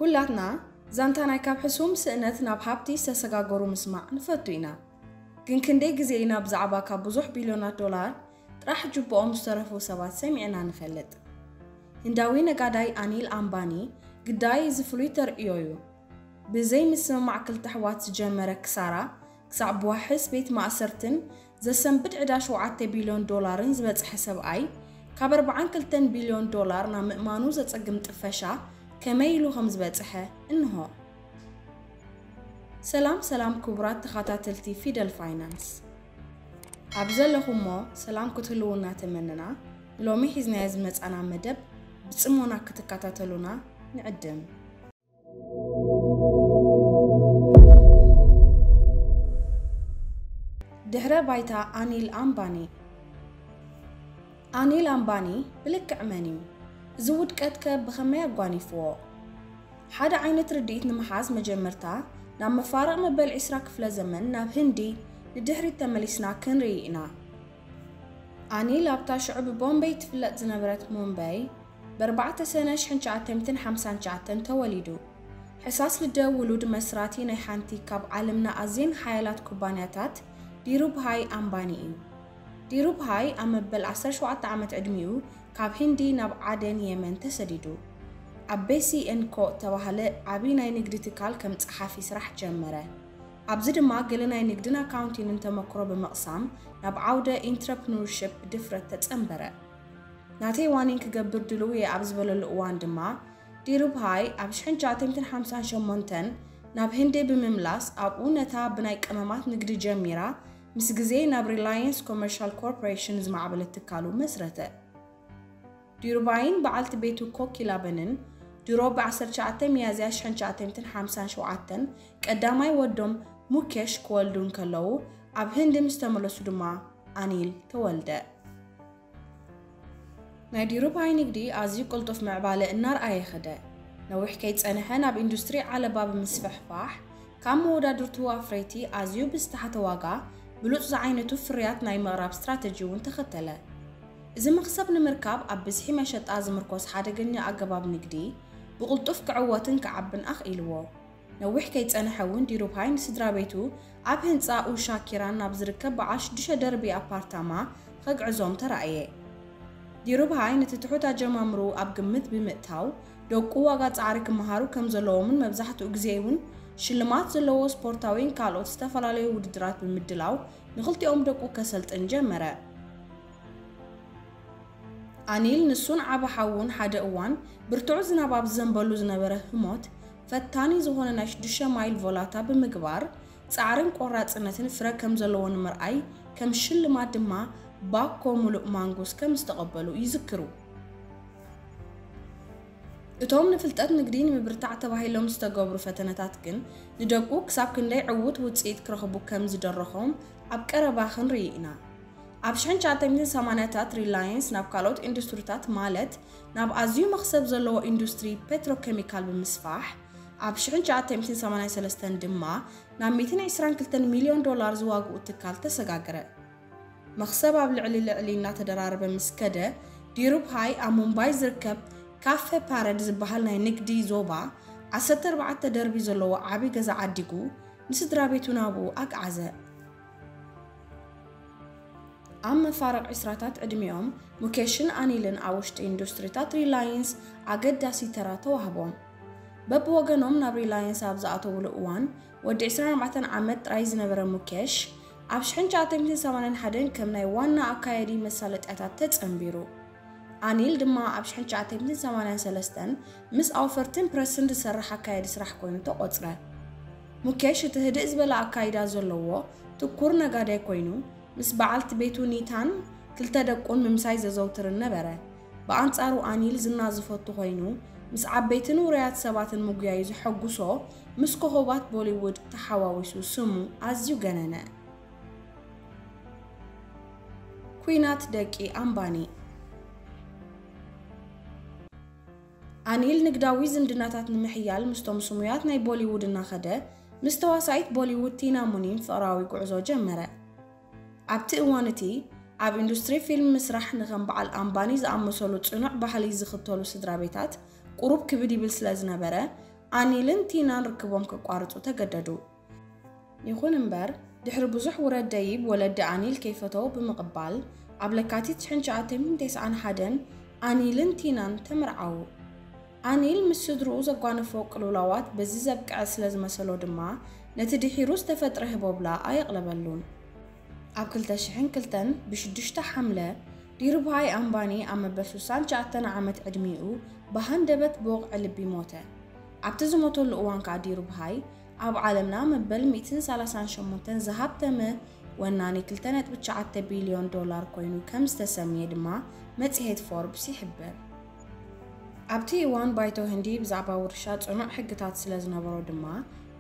ኩላትና ዛንታ ናይ ካብ ሕሱም ስእነት ናብ ሃብቲ ዝተሰጋገሩ ምስማዕ ንፈቱ ኢና። ግን ክንደይ ግዜ ኢና ብዛዕባ ካብ ብዙሕ ቢልዮናት ዶላር ጥራሕ ጅብኦም ዝተረፉ ሰባት ሰሚዕና ንፈልጥ? ህንዳዊ ነጋዳይ ኣኒል ኣምባኒ ግዳይ እዚ ፍሉይ ተርእዮ እዩ። ብዘይ ምስምማዕ ክልተ ኣሕዋት ዝጀመረ ክሳራ ክሳብ ብዋሕስ ቤት ማእሰርትን ዘሰንብድ ዕዳ ሸውዓተ ቢልዮን ዶላርን ዝበጽሐ ሰብኣይ፣ ካብ ኣርባዓን ክልተን ቢልዮን ዶላር ናብ ምእማኑ ዘጸግም ጥፈሻ ከመይ ኢሉ ከም ዝበጽሐ እንሆ። ሰላም ሰላም ክቡራት ተኸታተልቲ ፊደል ፋይናንስ፣ ኣብ ዘለኹሞ ሰላም ክትህልውና ተመንና። ንሎሚ ሒዝናዮ ዝመጻና መደብ ብጽሞና ክትከታተሉና ንዕድም። ድሕረ ባይታ ኣኒል ኣምባኒ። ኣኒል ኣምባኒ ብልክዕ መን እዩ? እዚ ውድቀት ከ ብኸመይ ኣጓኒፍዎ? ሓደ ዓይነት ርድኢት ንምሓዝ መጀመርታ ናብ መፋርቕ መበል ዕስራ ክፍለ ዘመን ናብ ህንዲ ንድሕሪት ተመሊስና ክንርኢ ኢና። ኣኒል ኣብታ ሽዑ ብቦምበይ ትፍለጥ ዝነበረት ሙምበይ፣ ብ ኣርባዕተ ሰነ ሽሕን ትሽዓተ ሚእትን ሓምሳን ትሽዓተን ተወሊዱ። ሕሳስ ልደ ውሉድ መስራቲ ናይ ሓንቲ ካብ ዓለምና ኣዝየን ሓያላት ኩባንያታት ዲሩብሃይ ኣምባኒ እዩ። ዲሩብሃይ ኣብ መበል ዓሰርተ ሸውዓተ ዓመት ዕድሚኡ ካብ ሂንዲ ናብ ዓደን የመን ተሰዲዱ። ኣብ ቤሲ ኤን ኮ እተባህለ ዓቢ ናይ ንግዲ ትካል ከም ጸሓፊ ስራሕ ጀመረ። ኣብዚ ድማ ገለ ናይ ንግድን ኣካውንቲንን ተመክሮ ብምቕሳም ናብ ዓውደ ኢንትረፕኑርሽፕ ብድፍረት ተጸንበረ። ናተይ ዋኒን ክገብር ድሉው እየ ኣብ ዝበለሉ እዋን ድማ ዲሩብሃይ ኣብ ሽሕን ትሽዓተ ሚእትን ሓምሳን ሸሞንተን ናብ ህንዲ ብምምላስ ኣብኡ ነታ ብናይ ቀመማት ንግዲ ጀሚራ ምስ ግዜ ናብ ሪላየንስ ኮመርሻል ኮርፖሬሽን ዝማዕበለት ትካሉ መስረተ። ዲሩባይን በዓልቲ ቤቱ ኮኪላበንን ድሮ ብ ዓሰርተ ትሽዓተ ሚያዝያ ሽሕን ትሽዓተ ሚእትን ሓምሳን ሸውዓተን ቀዳማይ ወዶም ሙኬሽ ክወልዱ እንከለዉ ኣብ ህንዲ ምስ ተመለሱ ድማ ኣኒል ተወልደ። ናይ ዲሩባይ ንግዲ ኣዝዩ ቅልጡፍ ምዕባለ እናርኣየ ኸደ። ነዊሕ ከይጸንሐ ናብ ኢንዱስትሪ ዓለባ ብምስፍሕፋሕ ካብ መወዳድርቱ ኣፍረይቲ ኣዝዩ ብዝተሓተ ዋጋ ብሉጽ ዝዓይነቱ ፍርያት ናይ ምቕራብ ስትራተጂ እውን ተኸተለ። እዚ መኽሰብ ንምርካብ ኣብ ብዝሒ መሸጣ ዝምርኮስ ሓደገኛ ኣገባብ ንግዲ ብቕልጡፍ ክዕወትን ክዓብን ኣኽኢልዎ። ነዊሕ ከይጸንሐ እውን ዲሩብሃይ ንስድራ ቤቱ ኣብ ህንጻ ኡሻ ኪራን ናብ ዝርከብ በዓል ሽዱሽተ ደርቢ ኣፓርታማ ከግዕዞም ተራእየ። ዲሩብሃይ ነቲ ትሑት ኣጀማምርኡ ኣብ ግምት ብምእታው ደቁ ዋጋ ጻዕሪ ክመሃሩ ከም ዘለዎምን መብዛሕትኡ ግዜ እውን ሽልማት ዘለዎ ስፖርታዊን ካልኦት ዝተፈላለዩ ውድድራት ብምድላው ንኽልቲኦም ደቁ ከሰልጥን ጀመረ። ኣኒል ንሱን ዓቢ ሓዉን ሓደ እዋን ብርቱዕ ዝናብ ኣብ ዝዘንበሉ ዝነበረ ህሞት ፈታኒ ዝኾነ ናይ ሽዱሽተ ማይል ቮላታ ብምግባር ጻዕርን ቆራጽነትን ፍረ ከም ዘለዎ ንምርኣይ ከም ሽልማት ድማ ባኮ ሙሉእ ማንጉስ ከም ዝተቐበሉ ይዝክሩ። እቶም ንፍልጠት ንግዲ ንምብርታዕ ተባሂሎም ዝተገብሩ ፈተነታት ግን ንደቁ ክሳብ ክንደይ ዕዉት ውጽኢት ክረኽቡ ከም ዝደረኾም ኣብ ቀረባ ክንርኢ ኢና። ኣብ ሽሕን ትሽዓተ ሚእትን ሰማንያታት ሪላየንስ ናብ ካልኦት ኢንዱስትሪታት ማለት ናብ ኣዝዩ መኽሰብ ዘለዎ ኢንዱስትሪ ፔትሮኬሚካል ብምስፋሕ ኣብ ሽሕን ትሽዓተ ሚእትን ሰማንያን ሰለስተን ድማ ናብ ሚእትን ዕስራን ክልተን ሚልዮን ዶላር ዝዋግኡ ትካል ተሰጋገረ። መኽሰብ ኣብ ልዕሊ ልዕሊ እናተደራረበ ምስ ከደ ዲሩብሃይ ኣብ ሙምባይ ዝርከብ ካፈ ፓረድ ዝበሃል ናይ ንግዲ ዞባ ዓሰርተ ኣርባዕተ ደርቢ ዘለዎ ዓቢ ገዛ ዓዲጉ ንስድራ ቤቱ ናብኡ ኣግዓዘ። ኣብ መፋርቕ ዕስራታት ዕድሚኦም ሙኬሽን ኣኒልን ኣብ ውሽጢ ኢንዱስትሪታት ሪላየንስ ኣገዳሲ ተራ ተዋህቦም። በብወገኖም ናብ ሪላየንስ ኣብ ዝኣተውሉ እዋን ወዲ ዕስራን ኣርባዕተን ዓመት ጥራይ ዝነበረ ሙኬሽ ኣብ ሽሕን ትሽዓተ ሚእትን ሰማንያን ሓደን ከም ናይ ዋና ኣካያዲ መሳለጥያታት ተጸንቢሩ። ኣኒል ድማ ኣብ ሽሕን ትሽዓተ ሚእትን ሰማንያን ሰለስተን ምስ ኣውፈርትን ፕረስን ዝሰርሕ ኣካያዲ ስራሕ ኮይኑ ተቖጽረ። ሙኬሽ እቲ ህድእ ዝበለ ኣካይዳ ዘለዎ ትኩር ነጋዳይ ኮይኑ ምስ በዓልቲ ቤቱ ኒታን ክልተ ደቁን ምምሳይ ዘዘውትርን ነበረ። ብኣንጻሩ ኣኒል ዝና ዝፈቱ ኮይኑ ምስ ዓበይትን ውሩያት ሰባትን ምጉያዩ ዘሐጉሶ ምስ ኮኾባት ቦሊውድ ተሓዋዊሱ ስሙ ኣዝዩ ገነነ። ኲናት ደቂ ኣምባኒ። ኣኒል ንግዳዊ ዝምድናታት ንምሕያል ምስቶም ስሙያት ናይ ቦሊውድ እናኸደ ምስ ተዋሳኢት ቦሊውድ ቲና ሙኒን ፍቕራዊ ጉዕዞ ጀመረ። ኣብቲ እዋን እቲ ኣብ ኢንዱስትሪ ፊልም ምስራሕ ንከም በዓል ኣምባኒ ዝኣመሰሉ ጽኑዕ ባህሊ ዝኽተሉ ስድራ ቤታት ቁሩብ ክብድ ይብል ስለ ዝነበረ ኣኒልን ቲናን ርክቦም ከቋርጹ ተገደዱ። ይኹን እምበር፣ ድሕሪ ብዙሕ ውረድ ደይብ ወለዲ ኣኒል ከይፈተው ብምቕባል፣ ኣብ ለካቲት ሽሕን ትሽዓተ ሚእትን ተስዓን ሓደን ኣኒልን ቲናን ተመርዓዉ። ኣኒል ምስ ስድርኡ ዘጓነፎ ቅልውላዋት በዚ ዘብቅዐ ስለ ዝመሰሎ ድማ፣ ነቲ ድሒሩ ዝተፈጥረ ህቦብላ ኣየቕለበሉን። ኣብ ክልተ ሽሕን ክልተን ብሽዱሽተ ሓምለ፣ ዲሩብሃይ ኣምባኒ ኣብ መበል ሱሳን ትሽዓተን ዓመት ዕድሚኡ ብሃንደበት ብወቕዒ ልቢ ሞተ። ኣብቲ ዝሞተሉ እዋን ከኣ ዲሩብሃይ ኣብ ዓለምና መበል ሚእትን ሰላሳን ሸሞንተን ዝሃብተመ ወናኒ ክልተ ነጥቢ ትሽዓተ ቢልዮን ዶላር ኮይኑ ከም ዝተሰምየ ድማ መጽሔት ፎርብስ ይሕብር። ኣብቲ እዋን ባይቶ ህንዲ ብዛዕባ ውርሻ ጽኑዕ ሕግታት ስለ ዝነበሮ ድማ፣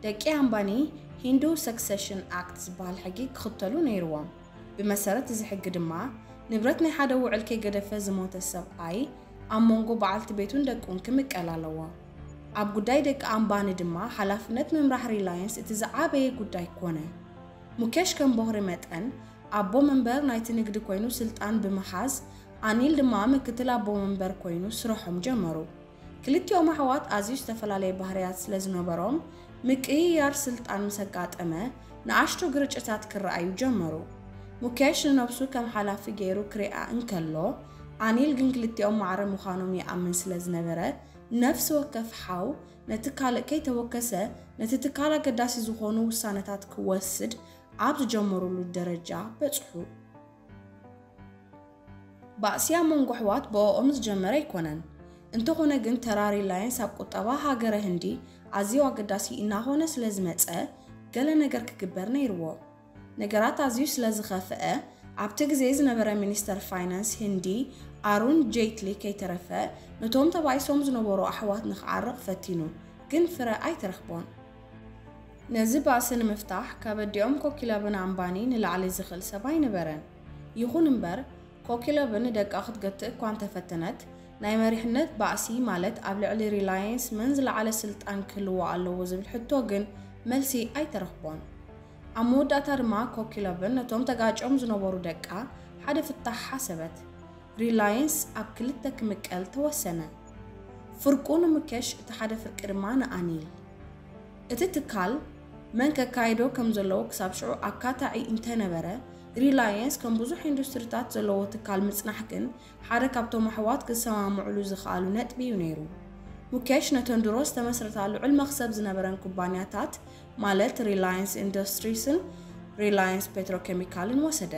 ደቂ ኣምባኒ ሂንዱ ሰክሰሽን ኣክት ዝበሃል ሕጊ ክኽተሉ ነይርዎም። ብመሰረት እዚ ሕጊ ድማ፣ ንብረት ናይ ሓደ ውዕል ከይገደፈ ዝሞተ ሰብኣይ ኣብ መንጎ በዓልቲ ቤቱን ደቁን ክምቀል ኣለዎ። ኣብ ጉዳይ ደቂ ኣምባኒ ድማ፣ ሓላፍነት ምምራሕ ሪላየንስ እቲ ዝዓበየ ጉዳይ ኮነ። ሙኬሽ ከም ቦኽሪ መጠን፣ ኣቦ መንበር ናይቲ ንግዲ ኮይኑ ስልጣን ብምሓዝ፣ ኣኒል ድማ ምክትል ኣቦ መንበር ኮይኑ ስርሖም ጀመሩ። ክልቲኦም ኣሕዋት ኣዝዩ ዝተፈላለየ ባህርያት ስለ ዝነበሮም፣ ምቅይያር ስልጣን ምስ ኣጋጠመ፣ ንኣሽቱ ግርጭታት ክረኣዩ ጀመሩ። ሙኬሽ ንነብሱ ከም ሓላፊ ገይሩ ክሪኣ እንከሎ፣ ኣኒል ግን ክልቲኦም ማዕረ ምዃኖም ይኣምን ስለ ዝነበረ፣ ነፍሲ ወከፍ ሓው ነቲ ካልእ ከይተወከሰ፣ ነቲ ትካል ኣገዳሲ ዝኾኑ ውሳነታት ክወስድ ኣብ ዝጀመሩሉ ደረጃ በጽሑ። ባእሲ ኣብ መንጎ ኣሕዋት ብኦኦም ዝጀመረ ኣይኮነን። እንተኾነ ግን፣ ተራ ሪላየንስ ኣብ ቁጠባ ሃገረ ህንዲ ኣዝዩ ኣገዳሲ እናኾነ ስለ ዝመጸ፣ ገለ ነገር ክግበር ነይርዎ። ነገራት ኣዝዩ ስለ ዝኸፍአ፣ ኣብቲ ግዜ ዝነበረ ሚኒስተር ፋይናንስ ህንዲ ኣሩን ጄትሊ ከይተረፈ፣ ነቶም ተባኢሶም ዝነበሩ ኣሕዋት ንኽዓርቕ ፈቲኑ፣ ግን ፍረ ኣይተረኽቦን። ነዚ ባእሲ ንምፍታሕ፣ ካብ ኣዲኦም ኮኪለብን ኣምባኒ ንላዕሊ ዝኽእል ሰብ ኣይነበረን። ይኹን እምበር፣ ኮኪለብን ንደቃ ክትገትእ እኳ እንተፈተነት፣ ናይ መሪሕነት ባእሲ፣ ማለት ኣብ ልዕሊ ሪላየንስ መን ዝለዓለ ስልጣን ክህልዎ ኣለዎ ዝብል ሕቶ ግን መልሲ ኣይተረኽቦን። ኣብ መወዳእታ ድማ ኮኪለብን ነቶም ተጋጭዮም ዝነበሩ ደቃ ሓደ ፍታሕ ሓሰበት። ሪላየንስ ኣብ ክልተ ክምቀል ተወሰነ። ፍርቁ ንሙኬሽ፣ እቲ ሓደ ፍርቂ ድማ ንኣኒል። እቲ ትካል መን ከካይዶ ከም ዘለዎ ክሳብ ሽዑ ኣካታዒ እንተነበረ፣ ሪላየንስ ከም ብዙሕ ኢንዱስትሪታት ዘለዎ ትካል ምጽናሕ ግን ሓደ ካብቶም ኣሕዋት ክሰማምዕሉ ዝኸኣሉ ነጥቢ እዩ ነይሩ። ሙኬሽ ነተን ድሮ ዝተመስረታ ልዑል መኽሰብ ዝነበረን ኩባንያታት፣ ማለት ሪላየንስ ኢንዱስትሪስን ሪላየንስ ፔትሮኬሚካልን ወሰደ።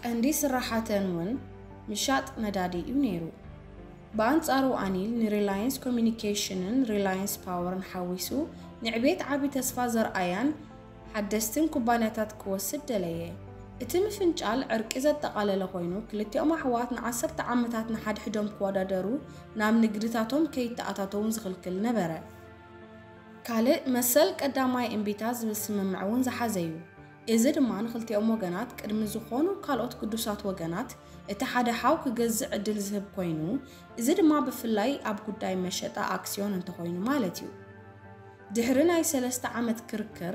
ቀንዲ ስራሓተን እውን ምሻጥ ነዳዲ እዩ ነይሩ። ብኣንጻሩ ኣኒል ንሪላየንስ ኮሚኒኬሽንን ሪላየንስ ፓወርን ሓዊሱ ንዕቤት ዓቢ ተስፋ ዘርኣያን ሓደስትን ኩባንያታት ክወስድ ደለየ። እቲ ምፍንጫል ዕርቂ ዘጠቓለለ ኮይኑ፣ ክልቲኦም ኣሕዋት ንዓሰርተ ዓመታት ንሓድሕዶም ክወዳደሩ ናብ ንግድታቶም ከይተኣታተዉን ዝኽልክል ነበረ። ካልእ መሰል ቀዳማይ እምቢታ ዝብል ስምምዕ እውን ዝሓዘ እዩ። እዚ ድማ ንኽልቲኦም ወገናት ቅድሚ ዝኾኑ ካልኦት ግዱሳት ወገናት እቲ ሓደ ሓው ክገዝእ ዕድል ዝህብ ኮይኑ፣ እዚ ድማ ብፍላይ ኣብ ጉዳይ መሸጣ ኣክስዮን እንተኾይኑ ማለት እዩ። ድሕሪ ናይ ሰለስተ ዓመት ክርክር፣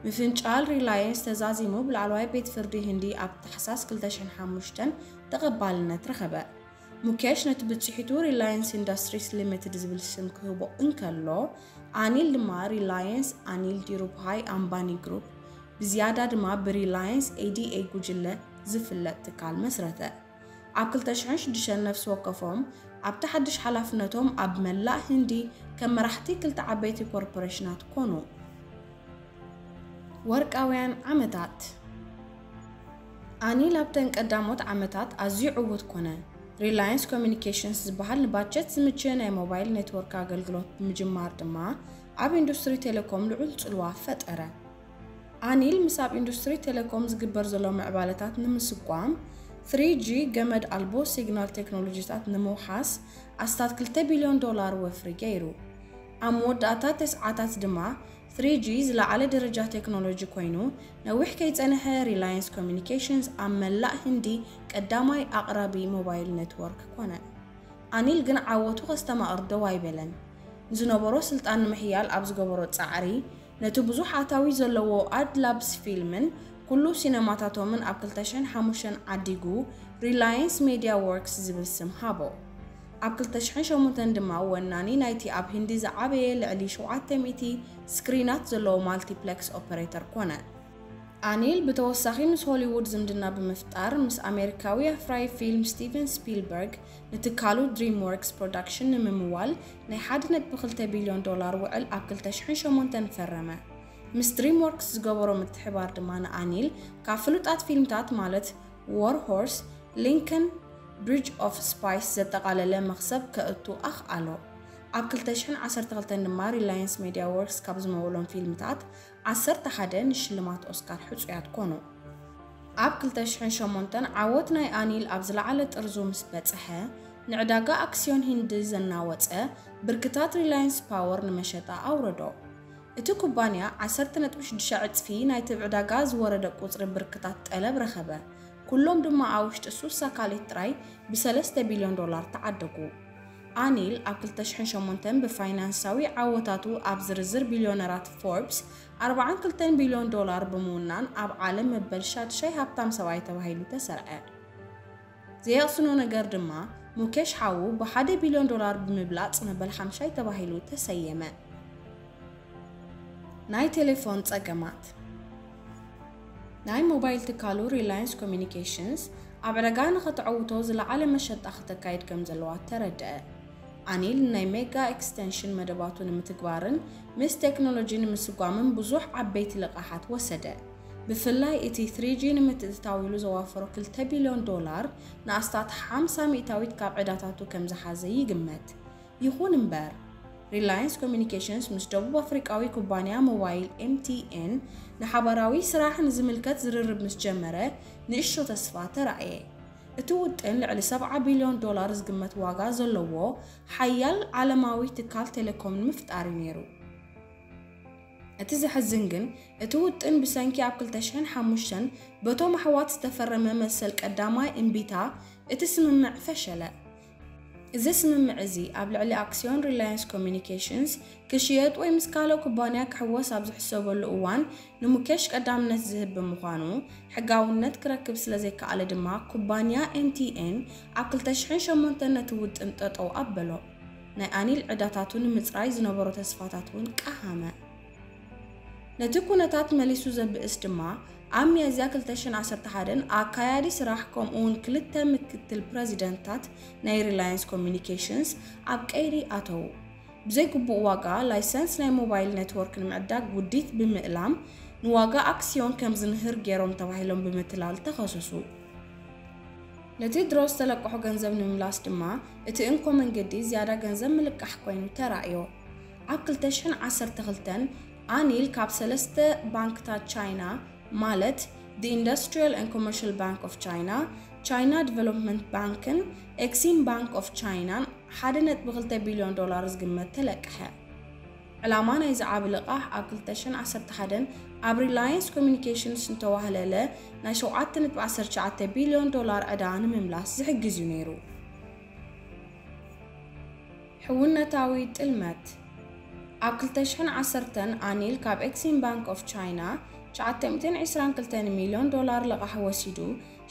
ምፍንጫል ሪላየንስ ተዛዚሙ ብላዕለዋይ ቤት ፍርዲ ህንዲ ኣብ ታሕሳስ ክልተ ሽሕን ሓሙሽተን ተቐባልነት ረኸበ። ሙኬሽ ነቲ ብጽሒቱ ሪላየንስ ኢንዱስትሪስ ሊሚትድ ዝብል ስም ክህቦ እንከሎ፣ ኣኒል ድማ ሪላየንስ ኣኒል ዲሩብሃይ ኣምባኒ ግሩፕ፣ ብዝያዳ ድማ ብሪላየንስ ኤዲኤ ጉጅለ ዝፍለጥ ትካል መስረተ። ኣብ ክልተ ሽሕን ሽዱሽተን ነፍሲ ወከፎም ኣብቲ ሓድሽ ሓላፍነቶም ኣብ መላእ ህንዲ ከም መራሕቲ ክልተ ዓበይቲ ኮርፖሬሽናት ኮኑ። ወርቃውያን ዓመታት። ኣኒል ኣብተን ቀዳሞት ዓመታት ኣዝዩ ዕዉት ኮነ። ሪላየንስ ኮሚኒኬሽንስ ዝበሃል ንባጀት ዝምችእ ናይ ሞባይል ኔትወርክ ኣገልግሎት ብምጅማር ድማ ኣብ ኢንዱስትሪ ቴሌኮም ልዑል ጽልዋ ፈጠረ። ኣኒል ምስ ኣብ ኢንዱስትሪ ቴሌኮም ዝግበር ዘሎ ምዕባለታት ንምስጓም፣ ትሪ ጂ ገመድ ኣልቦ ሲግናል ቴክኖሎጂታት ንምውሓስ ኣስታት ክልተ ቢልዮን ዶላር ወፍሪ ገይሩ። ኣብ መወዳእታ ተስዓታት ድማ፣ ትሪ ጂ ዝለዓለ ደረጃ ቴክኖሎጂ ኮይኑ፣ ነዊሕ ከይጸንሐ ሪላየንስ ኮሚኒኬሽንስ ኣብ መላእ ህንዲ ቀዳማይ ኣቕራቢ ሞባይል ኔትወርክ ኮነ። ኣኒል ግን ዓወቱ ከስተማቕር ደው ኣይበለን። ንዝነበሮ ስልጣን ንምሕያል ኣብ ዝገበሮ ጻዕሪ፣ ነቲ ብዙሕ ኣታዊ ዘለዎ ኣድላብስ ፊልምን ኩሉ ሲነማታቶምን ኣብ ክልተ ሽሕን ሓሙሽተን ዓዲጉ፣ ሪላየንስ ሜድያ ወርክስ ዝብል ስም ሃቦ። ኣብ ክልተ ሽሕን ሸሞንተን ድማ ወናኒ ናይቲ ኣብ ህንዲ ዝዓበየ ልዕሊ ሸውዓተ ሚእቲ ስክሪናት ዘለዎ ማልቲፕሌክስ ኦፐሬተር ኮነ። ኣኒል ብተወሳኺ ምስ ሆሊውድ ዝምድና ብምፍጣር፣ ምስ ኣሜሪካዊ ኣፍራዪ ፊልም ስቲቨን ስፒልበርግ ንትካሉ ድሪምወርክስ ፕሮዳክሽን ንምምዋል ናይ ሓደ ነጥቢ ክልተ ቢልዮን ዶላር ውዕል ኣብ ክልተ ሽሕን ሸሞንተን ፈረመ። ምስ ድሪምወርክስ ዝገበሮ ምትሕባር ድማ ንኣኒል ካብ ፍሉጣት ፊልምታት ማለት ዋር ሆርስ፣ ሊንከን፣ ብሪጅ ኦፍ ስፓይስ ዘጠቓለለ መኽሰብ ከእቱ ኣኽኣሎ። ኣብ ክልተ ሽሕን ዓሰርተ ክልተን ድማ ሪላየንስ ሜድያ ወርክስ ካብ ዝመወሎም ፊልምታት ዓሰርተ ሓደ ንሽልማት ኦስካር ሕጹያት ኮኑ። ኣብ ክልተ ሽሕን ሸሞንተን ዓወት ናይ ኣኒል ኣብ ዝለዓለ ጥርዙ ምስ በጽሐ፣ ንዕዳጋ ኣክስዮን ሂንዲ ዘናወጸ ብርክታት ሪላየንስ ፓወር ንመሸጣ ኣውረዶ። እቲ ኩባንያ ዓሰርተ ነጥቢ ሽዱሽተ ዕጽፊ ናይቲ ብዕዳጋ ዝወረደ ቁጽሪ ብርክታት ጠለብ ረኸበ። ኩሎም ድማ ኣብ ውሽጢ ሱሳ ካልኢት ጥራይ ብሰለስተ ቢልዮን ዶላር ተዓደጉ። ኣኒል ኣብ ክልተ ሽሕን ሸሞንተን ብፋይናንሳዊ ዓወታቱ ኣብ ዝርዝር ቢልዮነራት ፎርብስ ኣርባዓን ክልተን ቢልዮን ዶላር ብምውናን ኣብ ዓለም መበል ሻድሻይ ሃብታም ሰብኣይ ተባሂሉ ተሰርዐ። ዘየቕስኖ ነገር ድማ፣ ሙኬሽ ሓዉ ብሓደ ቢልዮን ዶላር ብምብላጽ መበል ሓምሻይ ተባሂሉ ተሰየመ። ናይ ቴሌፎን ጸገማት። ናይ ሞባይል ትካሉ ሪላየንስ ኮሚኒኬሽንስ ኣብ ዕዳጋ ንኸተዕውቶ ዝለዓለ መሸጣ ክተካይድ ከም ዘለዋ ተረድአ። ኣኒል ናይ ሜጋ ኤክስቴንሽን መደባቱ ንምትግባርን ምስ ቴክኖሎጂ ንምስጓምን ብዙሕ ዓበይቲ ልቓሓት ወሰደ። ብፍላይ እቲ ትሪ ጂ ንምትእትታው ኢሉ ዘዋፈሮ ክልተ ቢልዮን ዶላር ንኣስታት ሓምሳ ሚእታዊት ካብ ዕዳታቱ ከም ዝሓዘ ይግመት። ይኹን እምበር፣ ሪላየንስ ኮሚኒኬሽንስ ምስ ደቡብ ኣፍሪቃዊ ኩባንያ ሞባይል ኤምቲኤን ንሓባራዊ ስራሕ ንዝምልከት ዝርርብ ምስ ጀመረ፣ ንእሽቶ ተስፋ ተራእየ። እቲ ውጥን ልዕሊ ሰብዓ ቢልዮን ዶላር ዝግመት ዋጋ ዘለዎ ሓያል ዓለማዊ ትካል ቴሌኮም ንምፍጣር እዩ ነይሩ። እቲ ዘሕዝን ግን፣ እቲ ውጥን ብሰንኪ ኣብ ክልተ ሽሕን ሓሙሽተን በቶም ኣሕዋት ዝተፈረመ መሰል ቀዳማይ እምቢታ እቲ ስምምዕ ፈሸለ። እዚ ስምምዕ እዚ ኣብ ልዕሊ ኣክስዮን ሪላየንስ ኮሚኒኬሽንስ ክሽየጥ ወይ ምስ ካልእ ኩባንያ ክሕወስ ኣብ ዝሕሰበሉ እዋን ንሙኬሽ ቀዳምነት ዝህብ ብምዃኑ፣ ሕጋውነት ክረክብ ስለ ዘይከኣለ ድማ፣ ኩባንያ ኤምቲኤን ኣብ ክልተ ሽሕን ሸሞንተን ነቲ ውጥን ጠጠው ኣበሎ። ናይ ኣኒል ዕዳታቱ ንምጽራይ ዝነበሮ ተስፋታት እውን ቀሃመ። ነቲ ኩነታት መሊሱ ዘብእስ ድማ፣ ኣብ ሚያዝያ ክልተ ሽሕን ዓሰርተ ሓደን ኣካያዲ ስራሕ ከምኡውን ክልተ ምክትል ፕረዚደንታት ናይ ሪላየንስ ኮሚኒኬሽንስ ኣብ ቀይዲ ኣተዉ። ብዘይግቡእ ዋጋ ላይሰንስ ናይ ሞባይል ኔትወርክ ንምዕዳግ ውዲት ብምእላም፣ ንዋጋ ኣክስዮን ከም ዝንህር ገይሮም ተባሂሎም ብምትላል ተኸሰሱ። ነቲ ድሮ ዝተለቅሖ ገንዘብ ንምምላስ ድማ፣ እቲ እንኮ መንገዲ ዝያዳ ገንዘብ ምልቃሕ ኮይኑ ተራእዮ። ኣብ ክልተ ሽሕን ዓሰርተ ክልተን ኣኒል ካብ ሰለስተ ባንክታት ቻይና፣ ማለት The Industrial and Commercial Bank of China፣ ቻይና ዲቨሎፕመንት ባንክን ኤክሲም ባንክ ኦፍ ቻይናን ሓደ ነጥቢ ክልተ ቢልዮን ዶላር ዝግመት ተለቅሐ። ዕላማ ናይዚ ዓቢ ልቓሕ ኣብ ክልተ ሽሕን ዓሰርተ ሓደን ኣብ ሪላየንስ ኮሚኒኬሽንስ ዝተዋህለለ ናይ ሸውዓተ ነጥቢ ዓሰርተ ትሽዓተ ቢልዮን ዶላር ዕዳ ንምምላስ ዝሕግዝ እዩ ነይሩ። ሕውነታዊ ጥልመት። ኣብ ክልተ ሽሕን ዓሰርተን ኣኒል ካብ ኤክሲም ባንክ ኦፍ ቻይና ትሽዓተ ሚእትን ዕስራን ክልተን ሚልዮን ዶላር ልቓሕ ወሲዱ፣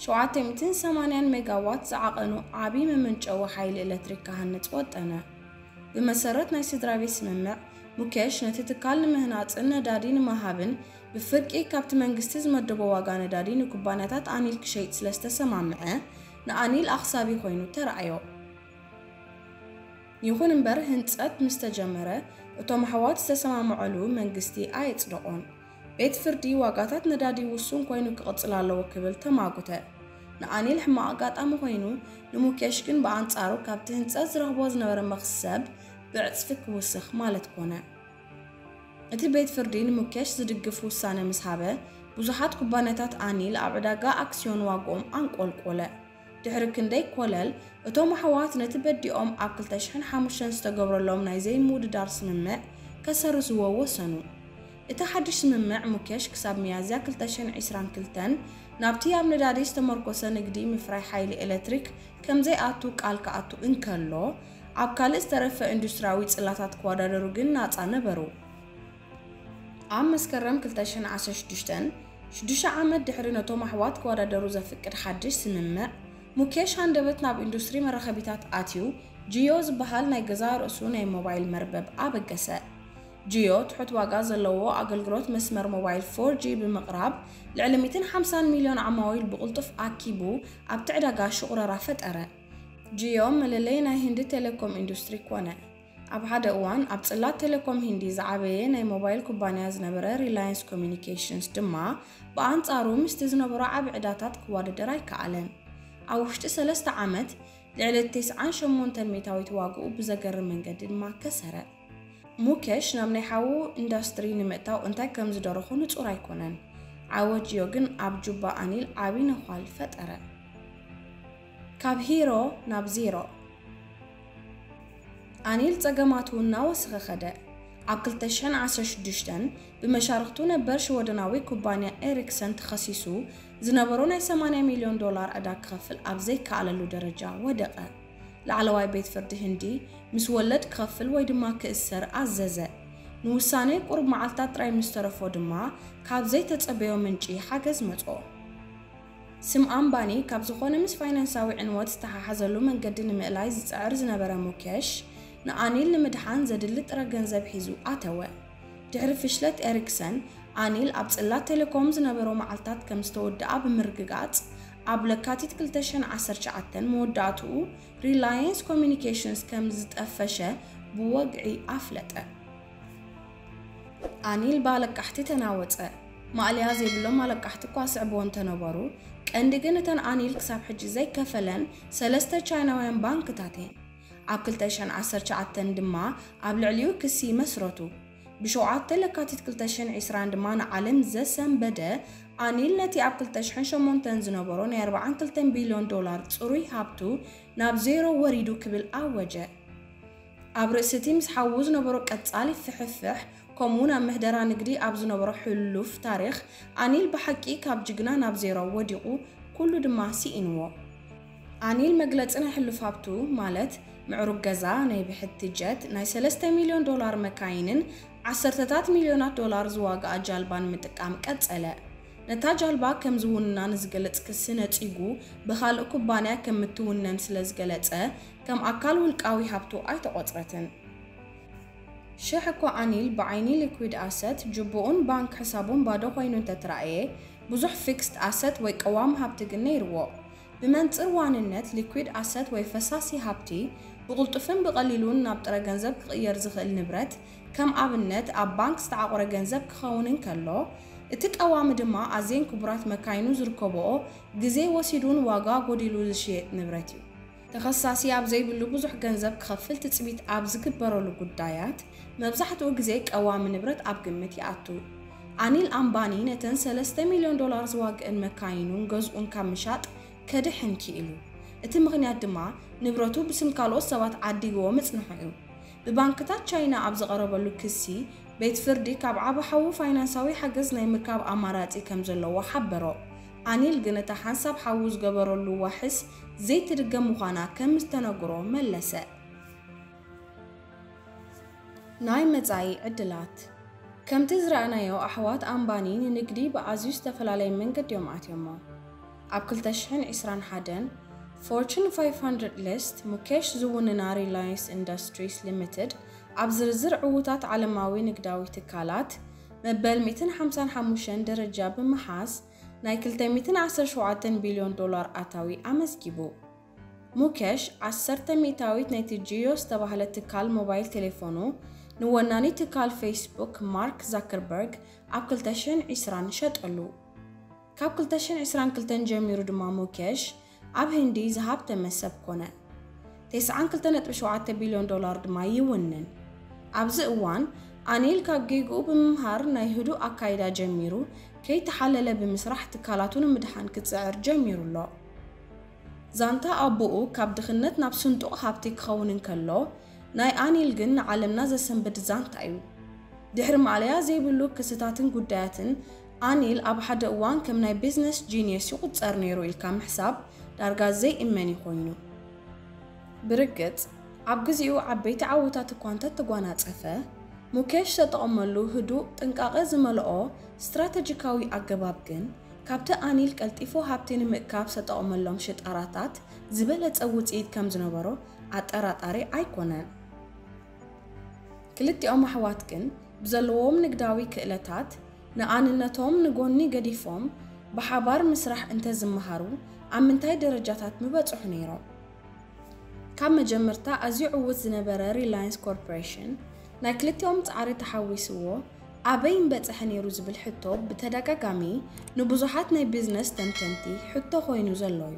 ሸውዓተ ሚእትን ሰማንያን ሜጋዋት ዝዓቐኑ ዓቢ መመንጨዊ ሓይሊ ኤሌክትሪክ ክሃንጽ ወጠነ። ብመሰረት ናይ ስድራ ቤት ስምምዕ፣ ሙኬሽ ነቲ ትካል ንምህናጽን ነዳዲ ንምሃብን ብፍርቂ ካብቲ መንግስቲ ዝመደቦ ዋጋ ነዳዲ ንኩባንያታት ኣኒል ክሸይጥ ስለ ዝተሰማምዐ፣ ንኣኒል ኣኽሳቢ ኮይኑ ተራእዮ። ይኹን እምበር፣ ህንጸት ምስ ተጀመረ፣ እቶም ኣሕዋት ዝተሰማምዐሉ መንግስቲ ኣየጽደቖን። ቤት ፍርዲ ዋጋታት ነዳዲ ውሱን ኮይኑ ክቕጽል ኣለዎ ክብል ተማጉተ። ንኣኒል ሕማቕ ኣጋጣሚ ኮይኑ፣ ንሙኬሽ ግን ብኣንጻሩ ካብቲ ህንጸት ዝረኽቦ ዝነበረ መኽሰብ ብዕጽፊ ክውስኽ ማለት ኮነ። እቲ ቤት ፍርዲ ንሙኬሽ ዝድግፍ ውሳነ ምስ ሃበ፣ ብዙሓት ኩባንያታት ኣኒል ኣብ ዕዳጋ ኣክስዮን ዋግኦም ኣንቆልቆለ። ድሕሪ ክንደይ ኮለል፣ እቶም ኣሕዋት ነቲ በዲኦም ኣብ ክልተ ሽሕን ሓሙሽተን ዝተገብረሎም ናይ ዘይምውድዳር ስምምዕ ከሰርዝዎ ወሰኑ። እቲ ሓድሽ ስምምዕ፣ ሙኬሽ ክሳብ ሚያዝያ ክልተ ሽሕን ዕስራን ክልተን ናብቲ ኣብ ነዳዲ ዝተመርኮሰ ንግዲ ምፍራይ ሓይሊ ኤሌክትሪክ ከም ዘይኣቱ ቃል ክኣቱ እንከሎ፣ ኣብ ካልእ ዝተረፈ ኢንዱስትሪያዊ ጽላታት ክወዳደሩ ግን ናጻ ነበሩ። ኣብ መስከረም ክልተ ሽሕን ዓሰርተ ሽዱሽተን፣ ሽዱሽተ ዓመት ድሕሪ ነቶም ኣሕዋት ክወዳደሩ ዘፍቅድ ሓድሽ ስምምዕ፣ ሙኬሽ ሃንደበት ናብ ኢንዱስትሪ መራኸቢታት ኣትዩ፣ ጂዮ ዝበሃል ናይ ገዛእ ርእሱ ናይ ሞባይል መርበብ ኣበገሰ። ጂዮ ትሑት ዋጋ ዘለዎ ኣገልግሎት መስመር ሞባይል ፎር ጂ ብምቕራብ፣ ልዕሊ ሚእትን ሓምሳን ሚልዮን ዓማዊል ብቕልጡፍ ኣኪቡ ኣብቲ ዕዳጋ ሽቑረራ ፈጠረ። ጂዮ መለለይ ናይ ህንዲ ቴሌኮም ኢንዱስትሪ ኮነ። ኣብ ሓደ እዋን ኣብ ጽላት ቴሌኮም ሂንዲ ዝዓበየ ናይ ሞባይል ኩባንያ ዝነበረ ሪላየንስ ኮሚኒኬሽንስ ድማ ብኣንጻሩ ምስቲ ዝነበሮ ዓቢ ዕዳታት ክወዳደር ኣይከኣለን። ኣብ ውሽጢ ሰለስተ ዓመት ልዕሊ ተስዓን ሸሞንተን ሚእታዊት ዋግኡ ብዘገርም መንገዲ ድማ ከሰረ። ሙኬሽ ናብ ናይ ሓዉ ኢንዳስትሪ ንምእታው እንታይ ከም ዝደረኾ ንጹር ኣይኮነን። ዓወት ጂዮ ግን ኣብ ጁባ ኣኒል ዓቢ ነዃል ፈጠረ። ካብ ሂሮ ናብ ዜሮ። ኣኒል ጸገማቱ እናወሰኸ ኸደ። ኣብ ክልተ ሽሕን ዓሰርተ ሽዱሽተን ብመሻርኽቱ ነበር ሽወደናዊ ኩባንያ ኤሪክሰን ተኸሲሱ ዝነበሮ ናይ ሰማንያ ሚልዮን ዶላር ዕዳ ክኸፍል ኣብ ዘይከኣለሉ ደረጃ ወደቐ። ላዕለዋይ ቤት ፍርዲ ህንዲ ምስ ወለድ ክኸፍል ወይ ድማ ክእሰር ኣዘዘ። ንውሳነ ቁሩብ መዓልታት ጥራይ ምስ ተረፎ ድማ ካብ ዘይተጸበዮ ምንጪ ሓገዝ መጾ። ስም ኣምባኒ ካብ ዝኾነ ምስ ፋይናንሳዊ ዕንወት ዝተሓሓዘሉ መንገዲ ንምእላይ ዝጽዕር ዝነበረ ሙኬሽ፣ ንኣኒል ንምድሓን ዘድሊ ጥረ ገንዘብ ሒዙ ኣተወ። ድሕሪ ፍሽለት ኤሪክሰን፣ ኣኒል ኣብ ጽላት ቴሌኮም ዝነበሮ መዓልታት ከም ዝተወድኣ ብምርግጋጽ፣ ኣብ ለካቲት ክልተ ሽሕን ዓሰርተ ትሽዓተን መወዳእትኡ ሪላየንስ ኮሚኒኬሽንስ ከም ዝጠፈሸ ብወግዒ ኣፍለጠ። ኣኒል ብኣለቃሕቲ ተናወጸ። ማእለያ ዘይብሎም ኣለቃሕቲ እኳ ስዕብዎ እንተነበሩ፣ ቀንዲ ግን እተን ኣኒል ክሳብ ሕጂ ዘይከፈለን ሰለስተ ቻይናውያን ባንክታት እየን። ኣብ ክልተ ሽሕን ዓሰርተ ትሽዓተን ድማ ኣብ ልዕሊኡ ክሲ መስረቱ። ብሸውዓተ ለካቲት ክልተ ሽሕን ዕስራን ድማ ንዓለም ዘሰንበደ ኣኒል ነቲ ኣብ ክልተ ሽሕን ሸሞንተን ዝነበሮ ናይ ኣርባዓን ክልተን ቢልዮን ዶላር ጽሩይ ሃብቱ ናብ ዜሮ ወሪዱ ክብል ኣወጀ። ኣብ ርእሲ እቲ ምስ ሓዉ ዝነበሮ ቀጻሊ ፍሕፍሕ፣ ከምኡውን ኣብ ምሕደራ ንግዲ ኣብ ዝነበሮ ሕሉፍ ታሪኽ፣ ኣኒል ብሓቂ ካብ ጅግና ናብ ዜሮ ወዲቑ፣ ኩሉ ድማ ስኢንዎ። ኣኒል መግለጺ ናይ ሕሉፍ ሃብቱ፣ ማለት ምዕሩግ ገዛ፣ ናይ ብሕቲ ጀት፣ ናይ ሰለስተ ሚልዮን ዶላር መካይንን ዓሰርተታት ሚልዮናት ዶላር ዝዋግኣ ጃልባን ምጥቃም ቀጸለ። ነታ ጃልባ ከም ዝውንና ንዝገልጽ ክሲ ነጺጉ፣ ብኻልእ ኩባንያ ከም እትውነን ስለ ዝገለጸ፣ ከም ኣካል ውልቃዊ ሃብቱ ኣይተቖጽረትን። ሽሕ እኳ ኣኒል ብዓይኒ ሊኩዊድ ኣሰት፣ ጅቡኡን ባንክ ሕሳቡን ባዶ ኮይኑ እንተተራእየ፣ ብዙሕ ፊክስድ ኣሰት ወይ ቀዋሚ ሃብቲ ግን ነይርዎ። ብመንጽር ዋንነት፣ ሊኩዊድ ኣሰት ወይ ፈሳሲ ሃብቲ፣ ብቕልጡፍን ብቐሊሉን ናብ ጥረ ገንዘብ ክቕየር ዝኽእል ንብረት፣ ከም ኣብነት ኣብ ባንክ ዝተዓቑረ ገንዘብ ክኸውን እንከሎ፣ እቲ ቀዋሚ ድማ ኣዝየን ክቡራት መካይኑ ዝርከብኦ፣ ግዜ ወሲዱን ዋጋ ጎዲሉ ዝሽየጥ ንብረት እዩ። ተኸሳሲ ኣብ ዘይብሉ ብዙሕ ገንዘብ ክኸፍል ትጽቢት ኣብ ዝግበረሉ ጉዳያት፣ መብዛሕትኡ ግዜ ቀዋሚ ንብረት ኣብ ግምት ይኣቱ። ኣኒል ኣምባኒ ነተን ሰለስተ ሚልዮን ዶላር ዝዋግእን መካይኑን ገዝኡን ካብ ምሻጥ ከድሕን ክኢሉ። እቲ ምኽንያት ድማ ንብረቱ ብስም ካልኦት ሰባት ዓዲግዎ ምጽንሑ እዩ። ብባንክታት ቻይና ኣብ ዝቐረበሉ ክሲ፣ ቤት ፍርዲ ካብ ዓቢ ሓዉ ፋይናንሳዊ ሓገዝ ናይ ምርካብ ኣማራጺ ከም ዘለዎ ሓበሮ። ኣኒል ግን እታ ሓንሳብ ሓዉ ዝገበረሉ ዋሕስ ዘይትድገም ምዃና ከም ዝተነግሮ መለሰ። ናይ መጻኢ ዕድላት። ከምቲ ዝረኣናዮ፣ ኣሕዋት ኣምባኒ ንንግዲ ብኣዝዩ ዝተፈላለየ መንገዲ እዮም ኣትዮሞ። ኣብ ክልተ ሽሕን ዕስራን ሓደን ፎርቹን ፋይቭ ሃንድረድ ሊስት፣ ሙኬሽ ዝውንና ሪላየንስ ኢንዱስትሪስ ሊሚትድ ኣብ ዝርዝር ዕዉታት ዓለማዊ ንግዳዊ ትካላት መበል ሚእትን ሓምሳን ሓሙሽተን ደረጃ ብምሓዝ፣ ናይ ክልተ ሚእትን ዓሰርተ ሸውዓተን ቢልዮን ዶላር ኣታዊ ኣመዝጊቡ። ሙኬሽ፣ ዓሰርተ ሚእታዊት ናይቲ ጂዮ ዝተባህለ ትካል ሞባይል ቴሌፎኑ ንወናኒ ትካል ፌስቡክ ማርክ ዛከርበርግ ኣብ ክልተ ሽሕን ዕስራን ሸጠሉ። ካብ ክልተ ሽሕን ዕስራን ክልተን ጀሚሩ ድማ ሙኬሽ ኣብ ህንዲ ዝሃብተመ ሰብ ኮነ። ተስዓን ክልተ ነጥቢ ሸውዓተ ቢልዮን ዶላር ድማ ይውንን። ኣብዚ እዋን፣ ኣኒል ካብ ጌግኡ ብምምሃር ናይ ህዱእ ኣካይዳ ጀሚሩ፣ ከይተሓለለ ብምስራሕ ትካላቱ ንምድሓን ክጽዕር ጀሚሩ ኣሎ። ዛንታ ኣቦኡ ካብ ድኽነት ናብ ስንጡቕ ሃብቲ ክኸውን እንከሎ፣ ናይ ኣኒል ግን ንዓለምና ዘሰንብድ ዛንታ እዩ። ድሕሪ ማእለያ ዘይብሉ ክስታትን ጉዳያትን፣ ኣኒል ኣብ ሓደ እዋን ከም ናይ ቢዝነስ ጂንየስ ይቑጸር ነይሩ ኢልካ ምሕሳብ ዳርጋ ዘይእመን እዩ ኮይኑ። ብርግጽ፣ ኣብ ግዜኡ ዓበይቲ ዓወታት እኳ እንተተጓናጸፈ፣ ሙኬሽ ዝተጠቐመሉ ህዱእ፣ ጥንቃቐ ዝመልኦ ስትራተጂካዊ ኣገባብ ግን፣ ካብቲ ኣኒል ቀልጢፉ ሃብቲ ንምእካብ ዝተጠቐመሎም ሽጣራታት ዝበለጸ ውጽኢት ከም ዝነበሮ ኣጠራጣሪ ኣይኮነን። ክልቲኦም ኣሕዋት ግን ብዘለዎም ንግዳዊ ክእለታት ንኣንነቶም ንጎኒ ገዲፎም ብሓባር ምስራሕ እንተዝመሃሩ ኣብ ምንታይ ደረጃታት ምበጽሑ ነይሮም? ካብ መጀመርታ ኣዝዩ ዕዉት ዝነበረ ሪላየንስ ኮርፖሬሽን ናይ ክልቲኦም ጻዕሪ ተሓዊስዎ ኣበይ ምበጽሐ ነይሩ ዝብል ሕቶ ብተደጋጋሚ ንብዙሓት ናይ ቢዝነስ ተንተንቲ ሕቶ ኮይኑ ዘሎ እዩ።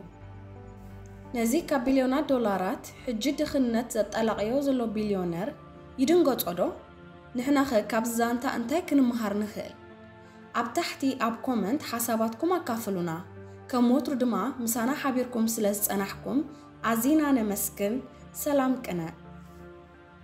ነዚ ካብ ቢልዮናት ዶላራት ሕጂ ድኽነት ዘጠላቕዮ ዘሎ ቢልዮነር ይድንገጾ ዶ? ንሕናኸ ካብዚ ዛንታ እንታይ ክንምሃር ንኽእል? ኣብ ታሕቲ ኣብ ኮመንት ሓሳባትኩም ኣካፍሉና። ከም ወትሩ ድማ ምሳና ሓቢርኩም ስለ ዝጸናሕኩም ኣዚና ነመስግን። ሰላም ቅነ።